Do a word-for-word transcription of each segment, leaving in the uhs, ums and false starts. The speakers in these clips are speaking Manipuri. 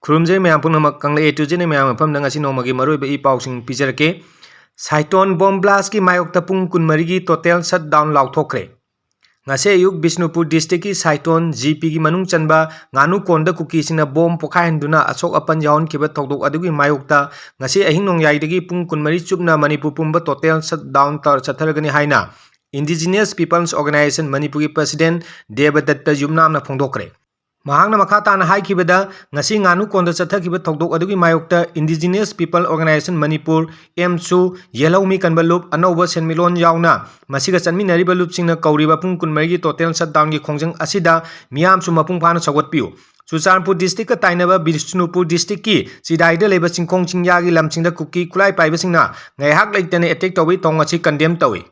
ꯈꯨꯔꯨꯝꯖꯩ ꯃꯌꯥꯝ ꯄꯨꯝꯅꯃꯛ꯫ ꯀꯪꯂꯩ A to Z ꯅ ꯃꯌꯥꯝ ꯃꯐꯝꯗ ꯉꯁꯤ ꯅꯣꯡꯃꯒꯤ ꯃꯔꯨꯑꯣꯏꯕ ꯏ ꯄꯥꯎꯁꯤꯡ ꯄꯤꯖꯔꯛꯀꯦ꯫ Cyclone Bomb Blast ꯀꯤ ꯃꯥꯌꯣꯛꯇ ꯄꯨꯡ ꯀꯨꯟꯃꯔꯤꯒꯤ total shutdown ꯂꯥꯎꯊꯣꯛꯈ꯭ꯔꯦ꯫ ꯉꯁꯤ ꯑꯌꯨꯛ ꯕꯤꯁꯅꯨꯄꯨꯔ district ꯀꯤ Cyclone G P ꯒꯤ ꯃꯅꯨꯡ ꯆꯟꯕ ꯉꯥꯅꯨꯀꯣꯟꯗ ꯀꯨꯀꯤꯁꯤꯡꯅ bomb ꯄꯣꯈꯥꯏꯍꯟꯗꯨꯅ ꯑꯁꯣꯛ ꯑꯄꯟ ꯌꯥꯎꯍꯟꯈꯤꯕ ꯊꯧꯗꯣꯛ ꯑꯗꯨꯒꯤ ꯃꯥꯌꯣꯛꯇ ꯉꯁꯤ ꯑꯍꯤꯡ ꯅꯣꯡꯌꯥꯏꯗꯒꯤ ꯄꯨꯡ ꯀꯨꯟꯃꯔꯤ ꯆꯨꯞꯅ ꯃꯅꯤꯄꯨꯔ ꯄꯨꯝꯕ total shutdown ꯇꯧꯔ ꯆꯠꯊꯔꯒꯅꯤ ꯍꯥꯏꯅ Indigenous Peoples Organisation ꯃꯅꯤꯄꯨꯔꯒꯤ president ꯗꯦꯕꯗꯠꯇ ꯌꯨꯝꯅꯥꯝꯅ ꯐꯣꯡꯗꯣꯛꯈ꯭ꯔꯦ꯫ ꯃꯍꯥꯛꯅ ꯃꯈꯥ ꯇꯥꯅ ꯍꯥꯏꯈꯤꯕꯗ, ꯉꯁꯤ ꯉꯥꯅꯨꯀꯣꯟꯗ ꯆꯠꯊꯈꯤꯕ ꯊꯧꯗꯣꯛ ꯑꯗꯨꯒꯤ ꯃꯥꯌꯣꯛꯇ Indigenous People Organisation ꯃꯅꯤꯄꯨꯔ, ꯑꯦꯝꯁꯨ, ꯌꯦꯜꯍꯧꯃꯤ ꯀꯟꯕ ꯂꯨꯞ, ꯑꯅꯧꯕ ꯁꯦꯟꯃꯤꯠꯂꯣꯟ ꯌꯥꯎꯅ ꯃꯁꯤꯒ ꯆꯠꯃꯤꯟꯅꯔꯤꯕ ꯂꯨꯞꯁꯤꯡꯅ ꯀꯧꯔꯤꯕ ꯄꯨꯡ ꯀꯨꯟꯃꯔꯤꯒꯤ total shutdown ꯒꯤ ꯈꯣꯡꯖꯪ ꯑꯁꯤꯗ ꯃꯤꯌꯥꯝꯁꯨ ꯃꯄꯨꯡ ꯐꯥꯅ ꯁꯧꯒꯠꯄꯤꯌꯨ꯫ ꯆꯨꯔꯆꯥꯟꯄꯨꯔ district ꯀ ꯇꯥꯏꯅꯕ ꯕꯤꯁꯅꯨꯄꯨꯔ district ꯀꯤ ꯆꯤꯗꯥꯏꯗ ꯂꯩꯕ ꯆꯤꯡꯈꯣꯡ ꯆꯤꯡꯌꯥꯒꯤ ꯂꯝꯁꯤꯡꯗ ꯀꯨꯀꯤ ꯈꯨꯠꯂꯥꯏ ꯄꯥꯏꯕꯁꯤꯡꯅ ꯉꯥꯏꯍꯥꯛ ꯂꯩꯇꯅ attack ꯇꯧꯕꯒꯤ ꯊꯧꯑꯣꯡ ꯑꯁꯤ condemn ꯇꯧꯏ꯫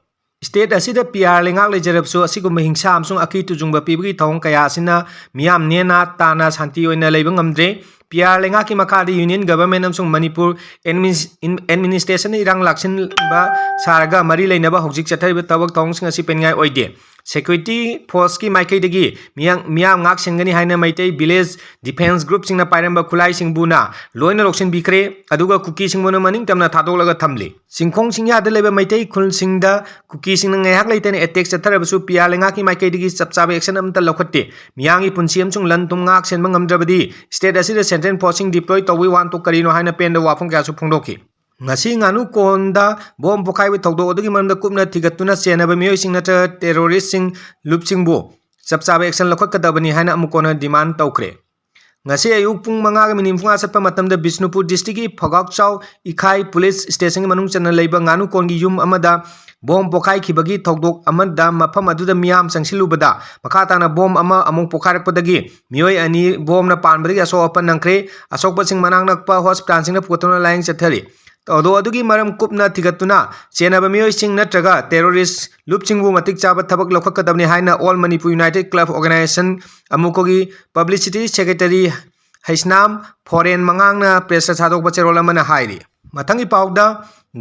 State ꯑꯁꯤꯗ P R ꯂꯩꯉꯥꯛ ꯂꯩꯖꯔꯕꯁꯨ ꯑꯁꯤꯒꯨꯝꯕ ꯍꯤꯡꯁꯥ ꯑꯃꯁꯨꯡ ꯑꯀꯤ ꯇꯨꯖꯨꯡꯕ ꯄꯤꯕꯒꯤ ꯊꯧꯑꯣꯡ ꯀꯌꯥ ꯑꯁꯤꯅ ꯃꯤꯌꯥꯝ ꯅꯦꯅꯥ ꯇꯥꯅ ꯁꯥꯟꯇꯤ ꯑꯣꯏꯅ ꯂꯩꯕ ꯉꯝꯗ꯭ꯔꯦ꯫ P R ꯂꯩꯉꯥꯛꯀꯤ ꯃꯈꯥꯗ Union Government ꯑꯃꯁꯨꯡ ꯃꯅꯤꯄꯨꯔ ꯑꯦꯗꯃꯤꯅꯤꯁ-, ꯏꯟ-, administration ꯅ ꯏꯔꯥꯡ ꯂꯥꯛꯁꯤꯟꯕ ꯁꯥꯔꯒ ꯃꯔꯤ ꯂꯩꯅꯕ ꯍꯧꯖꯤꯛ ꯆꯠꯊꯔꯤꯕ ꯊꯕꯛ ꯊꯧꯑꯣꯡꯁꯤꯡ ꯑꯁꯤ ꯄꯦꯟꯅꯤꯡꯉꯥꯏ ꯑꯣꯏꯗꯦ꯫ Security force ꯀꯤ ꯃꯥꯏꯀꯩꯗꯒꯤ ꯃꯤꯌꯥꯡ-, ꯃꯤꯌꯥꯝ ꯉꯥꯛ ꯁꯦꯟꯒꯅꯤ ꯍꯥꯏꯅ ꯃꯩꯇꯩ village defence group ꯁꯤꯡꯅ ꯄꯥꯏꯔꯝꯕ ꯈꯨꯠꯂꯥꯏꯁꯤꯡꯕꯨꯅ ꯂꯣꯏꯅ ꯂꯧꯁꯤꯟꯕꯤꯈ꯭ꯔꯦ, ꯑꯗꯨꯒ ꯀꯨꯀꯤꯁꯤꯡꯕꯨꯅ ꯃꯅꯤꯡ ꯇꯝꯅ ꯊꯥꯗꯣꯛꯂꯒ ꯊꯝꯂꯤ꯫ ꯆꯤꯡꯈꯣꯡ ꯆꯤꯡꯌꯥꯗ ꯂꯩꯕ ꯃꯩꯇꯩ ꯈꯨꯜꯁꯤꯡꯗ ꯀꯨꯀꯤꯁꯤꯡꯅ ꯉꯥꯏꯍꯥꯛ ꯂꯩꯇꯅ attack ꯆꯠꯊꯔꯕꯁꯨ P R ꯂꯩꯉꯥꯛꯀꯤ ꯃꯥꯏꯀꯩꯗꯒꯤ ꯆꯞ ꯆꯥꯕ action ꯑꯃꯠꯇ ꯂꯧꯈꯠꯇꯦ꯫ ꯃꯤꯌꯥꯝꯒꯤ ꯄꯨꯟꯁꯤ ꯑꯃꯁꯨꯡ ꯂꯟ ꯊꯨꯝ ꯉꯥꯛ ꯁꯦꯟꯕ ꯉꯝꯗ꯭ꯔꯕꯗꯤ state ꯑꯁꯤꯗ central force ꯁꯤꯡ deploy ꯇꯧꯕꯒꯤ ꯋꯥꯍꯟꯊꯣꯛ ꯀꯔꯤꯅꯣ ꯍꯥꯏꯅ ꯄꯦꯟꯗꯕ ꯋꯥꯐꯝ ꯀꯌꯥꯁꯨ ꯐꯣꯡꯗꯣꯛꯈꯤ꯫ ꯉꯁꯤ ꯉꯥꯅꯨꯀꯣꯟꯗ bomb ꯄꯣꯈꯥꯏꯕ ꯊꯧꯗꯣꯛ ꯑꯗꯨꯒꯤ ꯃꯔꯝꯗ ꯀꯨꯞꯅ ꯊꯤꯒꯠꯇꯨꯅ ꯆꯦꯟꯅꯕ ꯃꯤꯑꯣꯏꯁꯤꯡ ꯅꯠꯇ꯭ꯔꯒ terrorist ꯁꯤꯡ ꯂꯨꯞꯁꯤꯡꯕꯨ ꯆꯞ ꯆꯥꯕ action ꯂꯧꯈꯠꯀꯗꯕꯅꯤ ꯍꯥꯏꯅ ꯑꯃꯨꯛ ꯍꯟꯅ demand ꯇꯧꯈ꯭ꯔꯦ꯫ ꯉꯁꯤ ꯑꯌꯨꯛ ꯄꯨꯡ ꯃꯉꯥꯒ minute ꯅꯤꯐꯨꯃꯉꯥ ꯆꯠꯄ ꯃꯇꯝꯗ ꯕꯤꯁꯅꯨꯄꯨꯔ district ꯀꯤ ꯐꯒꯥꯛꯆꯥꯎ ꯏꯈꯥꯏ police station ꯒꯤ ꯃꯅꯨꯡ ꯆꯟꯅ ꯂꯩꯕ ꯉꯥꯅꯨꯀꯣꯟꯒꯤ ꯌꯨꯝ ꯑꯃꯗ bomb ꯄꯣꯈꯥꯏꯈꯤꯕꯒꯤ ꯊꯧꯗꯣꯛ ꯑꯃꯗ ꯃꯐꯝ ꯑꯗꯨꯗ ꯃꯤꯌꯥꯝ ꯆꯪꯁꯤꯜꯂꯨꯕꯗ ꯃꯈꯥ ꯇꯥꯅ bomb ꯑꯃ ꯑꯃꯨꯛ ꯄꯣꯈꯥꯏꯔꯛꯄꯗꯒꯤ ꯃꯤꯑꯣꯏ ꯑꯅꯤ bomb ꯅ ꯄꯥꯟꯕꯗꯒꯤ ꯑꯁꯣꯛ ꯑꯄꯟ ꯅꯪꯈ꯭ꯔꯦ꯫ ꯑꯁꯣꯛꯄꯁꯤꯡ ꯃꯅꯥꯛ ꯅꯛꯄ hospital ꯁꯤꯡꯗ ꯄꯨꯈꯠꯇꯨꯅ ꯂꯥꯌꯦꯡ ꯆꯠꯊꯔꯤ꯫ ꯊꯧꯗꯣꯛ ꯑꯗꯨꯒꯤ ꯃꯔꯝ ꯀꯨꯞꯅ ꯊꯤꯒꯠꯇꯨꯅ ꯆꯦꯟꯅꯕ ꯃꯤꯑꯣꯏꯁꯤꯡ ꯅꯠꯇ꯭ꯔꯒ terrorist ꯂꯨꯞꯁꯤꯡꯕꯨ ꯃꯇꯤꯛ ꯆꯥꯕ ꯊꯕꯛ ꯂꯧꯈꯠꯀꯗꯕꯅꯤ ꯍꯥꯏꯅ All Manipur United Club Organisation, ꯑꯃꯨꯀꯣꯒꯤ publicity secretary ꯍꯩꯁꯅꯥꯝ ꯐꯣꯔꯦꯟ ꯃꯉꯥꯡꯅ press ꯇ ꯊꯥꯗꯣꯛꯄ ꯆꯦꯔꯣꯜ ꯑꯃꯅ ꯍꯥꯏꯔꯤ꯫ ꯃꯊꯪꯒꯤ ꯄꯥꯎꯗ,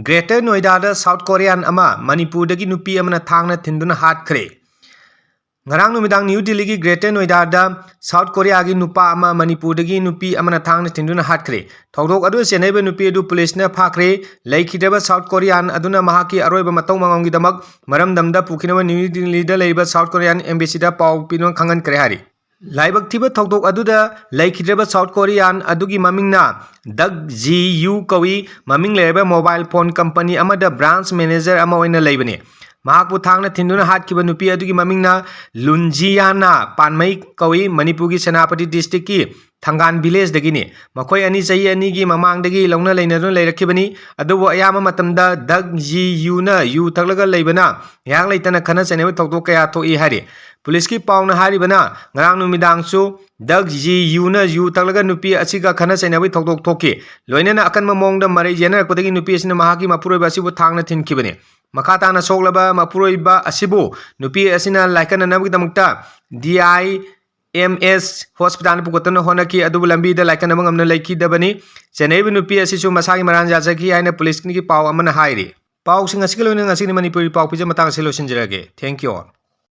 Greater Noida ꯗ South Korean ꯑꯃ ꯃꯅꯤꯄꯨꯔꯗꯒꯤ ꯅꯨꯄꯤ ꯑꯃꯅ ꯊꯥꯡꯅ ꯊꯤꯟꯗꯨꯅ ꯍꯥꯠꯈ꯭ꯔꯦ꯫ ꯉꯔꯥꯡ ꯅꯨꯃꯤꯗꯥꯡ ꯅ꯭ꯌꯨ ꯗꯤꯜꯂꯤꯒꯤ ꯒ꯭ꯔꯦꯇꯔ ꯅꯣꯏꯗꯥꯗ ꯁꯥꯎꯠ ꯀꯣꯔꯤꯌꯥꯒꯤ ꯅꯨꯄꯥ ꯑꯃ ꯃꯅꯤꯄꯨꯔꯗꯒꯤ ꯅꯨꯄꯤ ꯑꯃꯅ ꯊꯥꯡꯅ ꯊꯤꯟꯗꯨꯅ ꯍꯥꯠꯈ꯭ꯔꯦ꯫ ꯊꯧꯗꯣꯛ ꯑꯗꯨꯗ ꯆꯦꯟꯅꯔꯤꯕ ꯅꯨꯄꯤ ꯑꯗꯨ ꯄꯨꯂꯤꯁꯅ ꯐꯥꯈ꯭ꯔꯦ꯫ ꯂꯩꯈꯤꯗ꯭ꯔꯕ ꯁꯥꯎꯠ ꯀꯣꯔꯤꯌꯥꯟ ꯑꯗꯨꯅ ꯃꯍꯥꯛꯀꯤ ꯑꯔꯣꯏꯕ ꯃꯇꯧ ꯃꯉꯝꯒꯤꯗꯃꯛ ꯃꯔꯝꯗꯝꯗ ꯄꯨꯈꯤꯅꯕ ꯅ꯭ꯌꯨ ꯗꯤꯜꯂꯤꯗ ꯂꯩꯔꯤꯕ ꯁꯥꯎꯠ ꯀꯣꯔꯤꯌꯥꯟ ꯑꯦꯝꯕꯦꯁꯤꯗ ꯄꯥꯎ ꯄꯤꯗꯨꯅ ꯈꯪꯍꯟꯈ꯭ꯔꯦ ꯍꯥꯏꯔꯤ꯫ ꯂꯥꯏꯕꯛ ꯊꯤꯕ ꯊꯧꯗꯣꯛ ꯑꯗꯨꯗ ꯂꯩꯈꯤꯗ꯭ꯔꯕ ꯁꯥꯎꯠ ꯀꯣꯔꯤꯌꯥꯟ ꯑꯗꯨꯒꯤ ꯃꯃꯤꯡꯅ ꯗꯛ ꯖꯤ ꯌꯨ ꯀꯧꯏ꯫ ꯃꯃꯤꯡ ꯂꯩꯔꯕ ꯃꯣꯕꯥꯏꯜ ꯐꯣꯟ ꯀꯝꯄꯅꯤ ꯑꯃꯗ ꯕ꯭ꯔꯥꯟꯁ ꯃꯦꯅꯦꯖꯔ ꯑꯃ ꯑꯣꯏꯅ ꯂꯩꯕꯅꯤ꯫ ꯃꯍꯥꯛꯄꯨ ꯊꯥꯡꯅ ꯊꯤꯟꯗꯨꯅ ꯍꯥꯠꯈꯤꯕ ꯅꯨꯄꯤ ꯑꯗꯨꯒꯤ ꯃꯃꯤꯡꯅ ꯂꯨꯟꯖꯤꯌꯥꯅꯥ ꯄꯥꯟꯃꯩ ꯀꯧꯏ꯫ ꯃꯅꯤꯄꯨꯔꯒꯤ ꯁꯦꯅꯥꯄꯇꯤ ꯗꯤꯁꯇ꯭ꯔꯤꯛꯀꯤ ꯊꯪꯒꯥꯟ ꯚꯤꯂꯦꯖꯇꯒꯤꯅꯤ꯫ ꯃꯈꯣꯏ ꯑꯅꯤ ꯆꯍꯤ ꯑꯅꯤꯒꯤ ꯃꯃꯥꯡꯗꯒꯤ ꯂꯧꯅ ꯂꯩꯅꯗꯨꯅ ꯂꯩꯔꯛꯈꯤꯕꯅꯤ꯫ ꯑꯗꯨꯕꯨ ꯑꯌꯥꯝꯕ ꯃꯇꯝꯗ ꯗꯛ ꯖꯤ ꯌꯨꯅ ꯌꯨ ꯊꯛꯂꯒ ꯂꯩꯕꯅ ꯉꯥꯏꯍꯥꯛ ꯂꯩꯇꯅ ꯈꯠꯅ ꯆꯩꯅꯕ ꯊꯧꯗꯣꯛ ꯀꯌꯥ ꯊꯣꯛꯏ ꯍꯥꯏꯔꯤ꯫ ꯄꯨꯂꯤꯁꯀꯤ ꯄꯥꯎꯅ ꯍꯥꯏꯔꯤꯕꯅ, ꯉꯔꯥꯡ ꯅꯨꯃꯤꯗꯥꯡꯁꯨ ꯗꯛ ꯖꯤ ꯌꯨꯅ ꯌꯨ ꯊꯛꯂꯒ ꯅꯨꯄꯤ ꯑꯁꯤꯒ ꯈꯠꯅ ꯆꯩꯅꯕꯒꯤ ꯊꯧꯗꯣꯛ ꯊꯣꯛꯈꯤ꯫ ꯂꯣꯏꯅꯅ ꯑꯀꯟꯕ ꯃꯑꯣꯡꯗ ꯃꯔꯩ ꯌꯦꯠꯅꯔꯛꯄꯗꯒꯤ ꯅꯨꯄꯤ ꯑꯁꯤꯅ ꯃꯍꯥꯛꯀꯤ ꯃꯄꯨꯔꯣꯏꯕ ꯑꯁꯤꯕꯨ ꯊꯥꯡꯅ ꯊꯤꯟꯈꯤꯕꯅꯤ꯫ ꯃꯈꯥ ꯇꯥꯅ ꯁꯣꯛꯂꯕ ꯃꯄꯨꯔꯣꯏꯕ ꯑꯁꯤꯕꯨ ꯅꯨꯄꯤ ꯑꯁꯤꯅ ꯂꯥꯏꯀꯠꯅꯅꯕꯒꯤꯗꯃꯛꯇ ꯗꯤ ꯑꯥꯏ ꯑꯦꯝ ꯑꯦꯁ ꯍꯣꯁꯄꯤꯇꯥꯜꯗ ꯄꯨꯈꯠꯇꯨꯅ ꯍꯣꯠꯅꯈꯤ, ꯑꯗꯨꯕꯨ ꯂꯝꯕꯤꯗ ꯂꯥꯏꯀꯠꯅꯕ ꯉꯝꯅ ꯂꯩꯈꯤꯗꯕꯅꯤ꯫ ꯆꯦꯟꯅꯔꯤꯕ ꯅꯨꯄꯤ ꯑꯁꯤꯁꯨ ꯃꯁꯥꯒꯤ ꯃꯔꯥꯜ ꯌꯥꯖꯈꯤ ꯍꯥꯏꯅ ꯄꯨꯂꯤꯁꯀꯤ ꯄꯥꯎ ꯑꯃꯅ ꯍꯥꯏꯔꯤ꯫ ꯄꯥꯎꯁꯤꯡ ꯑꯁꯤꯒ ꯂꯣꯏꯅꯅ ꯉꯁꯤꯒꯤ ꯃꯅꯤꯄꯨꯔꯤ ꯄꯥꯎ ꯄꯤꯖ ꯃꯇꯥꯡ ꯑꯁꯤ ꯂꯣꯏꯁꯤꯟꯖꯔꯒꯦ꯫ Thank you all.